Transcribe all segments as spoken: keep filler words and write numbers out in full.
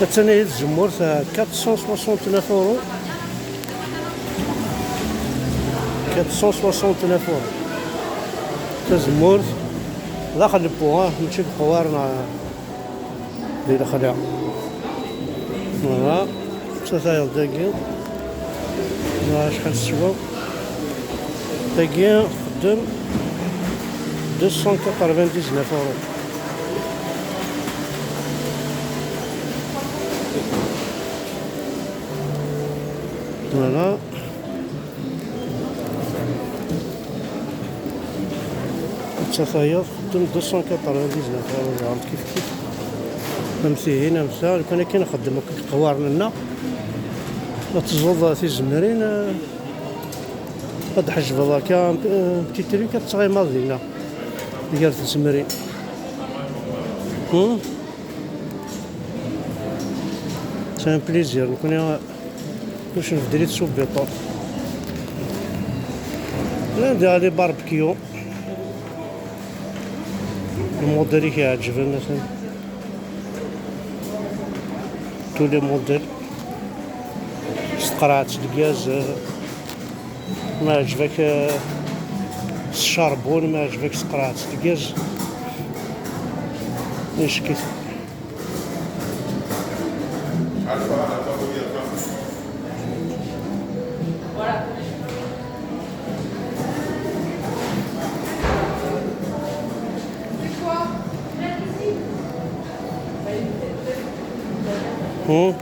Attan ihi tzemmurt, eh, quatre cent soixante-neuf euros. Quatre cent soixante-neuf euros. Tazemmurt, daxel n wewwas, mačči deg uqwar neɣ di lexla. Voilà. Tatayeḍ dagi. Neɣ acḥal teswa? Tagi txeddem deux cent quatre-vingt-dix-neuf euros. Voilà. Tatayeḍ txeddem deux cent quatre-vingt-dix-neuf euros, ẓer kif kif. Am tihin, am ta, lukan akken nxeddem akk iqwaren-nneɣ, ad teẓẓuḍ tizemrin, eh, ad d-tḥejbeḍ akka, un petit truc, ad tettɣimaḍ dinna, gar tzemrin. Hmm? C'est un plaisir, nekkni, bac nbeddel-it s ubiṭun. Llan diɣ les barbecues. Lmudell i k-iɛeǧben, atan. Tous les modèles. S tqerɛet n lgaz, eh, ma yeɛǧeb-ak, eh, s charbon, ma yeɛǧeb-ak s tqerɛet n lgaz. Icek-it. Hmm.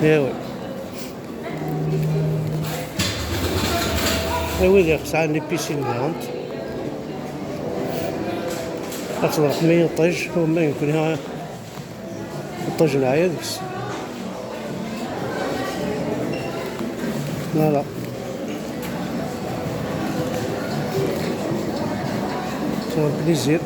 Eh oui. I wid ixesɛen les piscines daɣen, ad tḍelqem i yiṭij, uma nekkni iṭij neɛya deg-s. Voilà. C'est un plaisir.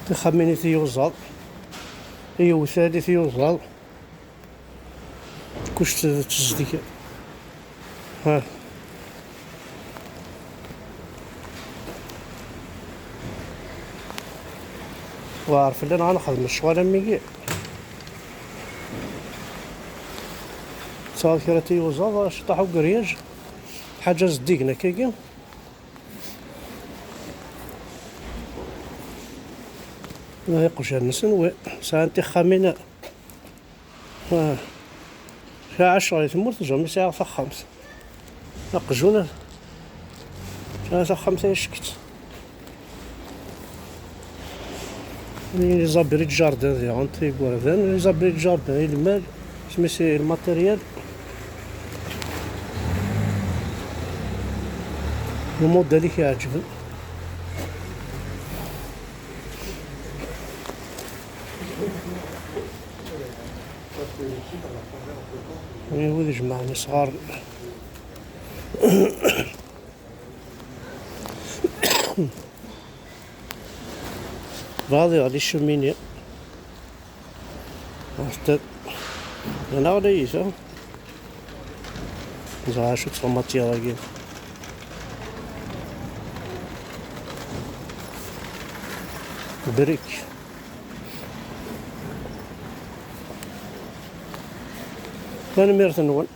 Tixxamin i tiyuẓaḍ, i yewtal i tiyuẓaḍ, kullec d tezdeg. Ha. Weɛr fell-aneɣ ad nexdem ccɣel am wigi. Tesɛiḍ kra n tiyuẓaḍ, ciṭṭaḥ ugriyaj, ḥaǧa zeddigen akkagi. Iqjan-nsen, wi sɛan tixxamin, ah, sɛiɣ ɛecṛa di tmurt, jamais sɛiɣ taxxamt. Aqjun, sɛiɣ taxxamt ay ackett. Les abris de jardin diɣen, igerdan, les abris de jardin i lmal, isem-is i lmatéryal. Lmudell i k-iɛeǧben. Wid ijemɛen isɣaren. Bɣiɣ ad iɣli ccumini. Ɣef ta-, anaɣ la yisa. Ẓer acu d la matière-agi. Brique. Tanemmirt-nwen.